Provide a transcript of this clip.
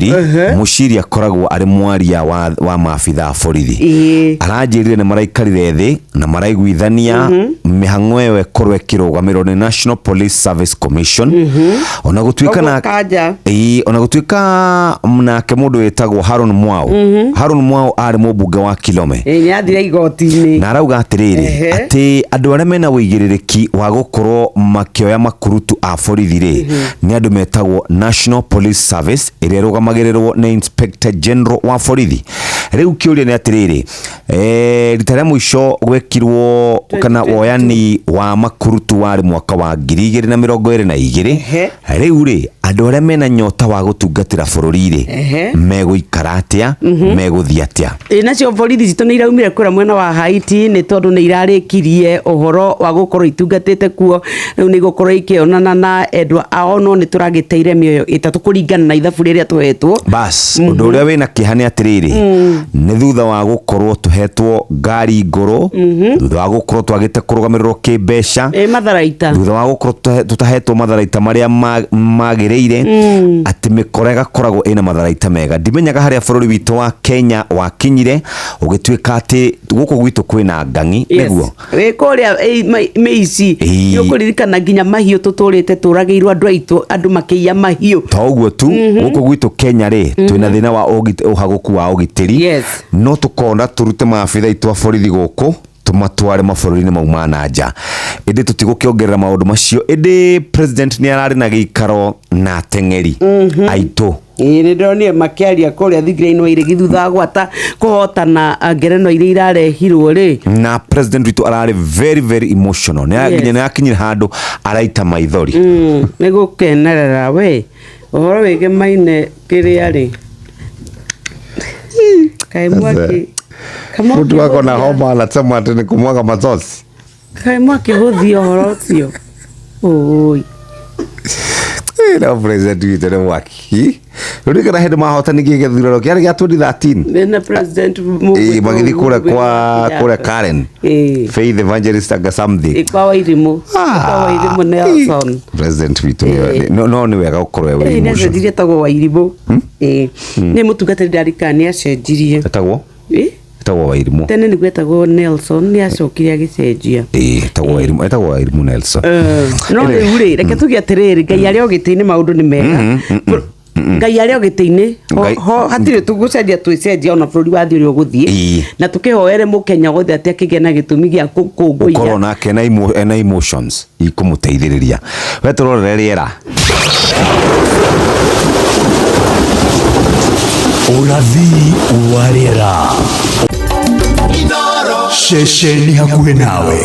Mushiri. Mushiri akoragwo arĩ mwaria wa maabitha a borithi. Aranjĩrire nĩ maraikarire thĩ na maraiguithania mĩhang'o ĩyo ĩkorwo ĩkĩrũgamĩrĩrwo nĩ National Police Service Commission. Ona gũtuĩka Koguo na kanja. Ĩĩ, ona gũtuĩka nake mũndũ wĩtagwo Haron Mwau. Haron Mwau arĩ mũmbunge wa Kilome. Ĩĩ, nĩ athire igoti-inĩ. Na arauga atĩrĩrĩ, atĩ andũ arĩa mena ũigĩrĩrĩki wa gũkorwo makĩoya makurutu a borithi rĩ, nĩ andũ metagwo National Police Service ĩrĩa ĩrũgamagĩrĩrwo nĩ Inspector General wa borithi. Rĩu kĩũria nĩ atĩrĩrĩ, rita rĩa mũico gwekirwo kana 2022. woyani wa makurutu warĩ mwaka wa 2022. Rĩu rĩ, andũ arĩa mena nyota wa gũtungatĩra bũrũri rĩ, megũikara atĩa, megũthiĩ atĩa? Ĩ, nacio borithi citũ nĩ iraumire kũrĩa mwena wa Haiti nĩ tondũ nĩ irarĩkirie ũhoro wa gũkorwo itungatĩte kuo. Rĩu nĩ igũkorwo ikĩonana na endwa ao, no nĩ tũragĩteire mĩoyo 3 kũringana na ithabu rĩrĩa tũhetwo. Bas, ũndũ ũrĩa wĩna kĩeha nĩ atĩrĩrĩ, nĩ thutha wa gũkorwo tũhetwo ngari ngũrũ, thutha wa gũkorwo twagĩte kũrũgamĩrĩrwo kĩmbeca, Ĩ, matharaita, thutha wa gũkorwo tũtahetwo matharaita marĩa magĩrĩire, atĩ mĩkora ĩgakoragwo ĩna matharaita mega. Ndimenyaga harĩa bũrũri witũ wa Kenya wakinyire ũgĩtuĩka atĩ gũkũ gwitũ kwĩna ngang'i. Nĩguo. Wĩ kũrĩa mĩici. Nĩ ũkũririkana nginya mahiũ tũtũrĩte tũragĩirwo andũ aitũ, andũ makĩiya mahiũ. To ũguo tu, gũkũ gwitũ Kenya rĩ, twĩna thĩna wa ũhagũku wa ũgitĩri. No tũkona tũrute maabitha aitũ a borithi gũkũ tũmatware mabũrũri-inĩ mau ma na nja, ĩndĩ tũtigũkĩongerera maũndũ macio. Ĩndĩ president nĩ ararĩ na gĩikaro na ateng'eri aitũ. Ĩĩ, nĩ ndonire makĩaria kũrĩa thingira-inĩ wa iregi thutha wa gwata kũhotana ngerenwa iria irarehirwo rĩ. Na president witũ ararĩ very very emotional. Nĩ nginya nĩ akinyire handũ araita maithori. Nĩ gũkenerera we ũhoro wĩgemaine kĩrĩa rĩ kaĩ mwaki. Mtu wako na homa anasema ati ni kumwaga machozi. Kaĩ mwakĩhũthia ũhoro ũcio, ũi. No president witũ nĩ mwaki. Rĩu hĩndĩ mahotanirie gĩthurano kĩarĩ gĩa 2013. Nĩ president. Ĩĩ, magĩthiĩ kũrĩa kwa kũrĩa Karen. Faith Evangelist anga something. Ĩ, kwa Wairimũ. Kwa Wairimũ Nelson. President witũ no no nĩ wega gũkorwo wĩ Ĩ, nĩ emotion. acenjirie, etagwo Wairimũ. Ĩ, nĩ mũtungatĩri ndarikana nĩ acenjirie. Etagwo Ĩ, etagwo Wairimũ. Tene nĩguo etagwo Nelson, nĩ acokire agĩcenjia. Ĩĩ, etagwo Wairimũ, etagwo Wairimũ Nelson. No rĩu rĩ, reke tuge atĩrĩrĩ, Ngai arĩ o gĩtĩ-inĩ, maũndũ nĩ mega. Ngai arĩ o gĩtĩ-inĩ, ho hatirĩ tũgũcenjia, twĩcenjia ona bũrũri wathiĩ ũrĩa ũgũthiĩ. Na tũkĩhoere mũkenya wothe atĩ akĩgĩe na gĩtũmi gĩa Gũkorwo gũkũngũiya. Nake ena emotions ikũmũteithĩrĩria. We tũrorere rĩera. Ũrathi wa rĩera ceceni hakuhĩ nawe.